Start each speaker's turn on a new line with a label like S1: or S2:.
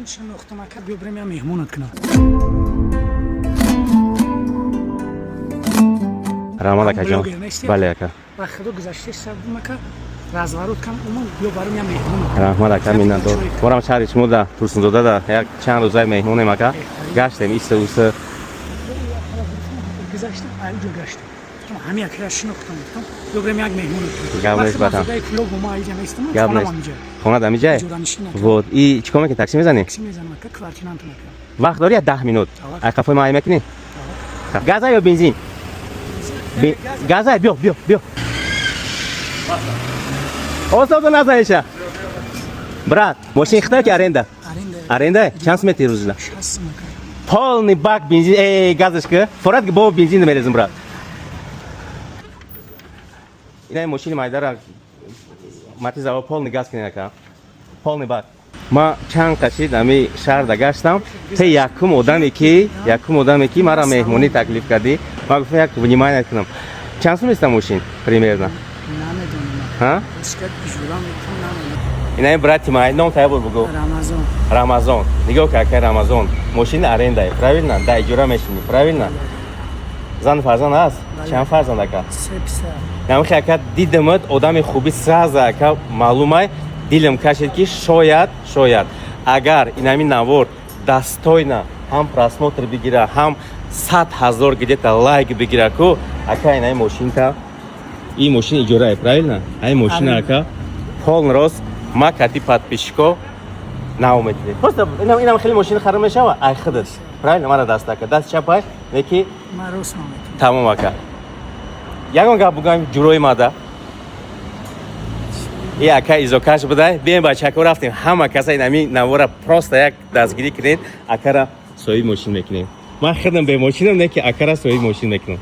S1: Шинохтам, ака, биё бирем, я меҳмонат кунам.
S2: Раҳмат, акаҷон.
S1: Блогер нести?
S2: Бале, ака.
S1: Ба худо, гузашта сабдум, ака, разворот кам уман, биё баром, я меҳмонат.
S2: Раҳмат, ака, миннатдор. Борам шаҳри шумо да, Турсунзода да, як чанд рӯзаи меҳмонем, ака, гаштем иста уста.
S1: Гузаштем, айҷо гаштем, ҳами акра шинохтам, гуфтам, биё бирем, як меҳмонат.
S2: Гап нест, батам.
S1: Клуб ма айҷа местам.
S2: Гап
S1: Хонам
S2: нест.
S1: ҳамиҷа.
S2: Хона да миҷай?
S1: Иҷоранишин, ака.
S2: Вот и чикор мекунӣ, такси мезанӣ?
S1: Такси мезанам, ака, квартирантам, ака.
S2: Вақт дорӣ, 10 минут?
S1: Вақт.
S2: Ай қафои ман ай мекунӣ? Газа ё бензин? Газа. Биё, биё, биё, осоду назаниша, брат. Мошин хита ки аренда?
S1: Аренда.
S2: Аренда. Чанд сум мети рӯзина?
S1: 60 сум, ака.
S2: Полный бак бензин, газаш ки форат, бо бензин мерезем, брат. Ина мошини майдара матизава, полный газ кунед, ака, полный бак. Ма чанд қашид ами шаҳрда гаштам, те якум одаме ки мара меҳмонӣ таклиф кардӣ. Ма гуфтам, як внимание кунам. Чанд сум иста мошин примерно?
S1: Намедонам.
S2: Ҳа?
S1: Шикат иҷора мекунам, намедонам.
S2: Инаи брати май, ном тая бур бугӯ.
S1: Рамазон.
S2: Рамазон. Нигоҳ кар, акай Рамазон, мошини арендае, правильно? Да иҷора мешинӣ, правильно? Зан, фарзанд ҳаст?
S1: Бале.
S2: Чанд фарзанд, ака?
S1: Се писар.
S2: Намхи, ака, дидамат, одами хуби, сразу, ака, маълумай, дилам кашид, ки шояд агар инами навор достойно ҳам просмотр бигира, ҳам 100 000 где-то лайк бигира ку, ака, инаи мошинта, ин мошин иҷорае, правильно? Ай мошина,
S1: Аренда.
S2: ака, полный рост ма кати подписчико нав метунед. Просто инам хеле мошин харид мешава, ай худаш, правильно? Мара даст, ака, даст чапай неки.
S1: Ман рост наметунам.
S2: Тамом, ака, ягон гап бугам ҷурои мада и ака изокаш будай. Бием, бачако, рафтем. Ҳама каса инами навора просто як дастгирӣ кунед, акара соҳиби мошин мекунем. Ман худам бемошинам, не ки акара соҳиби мошин мекунам.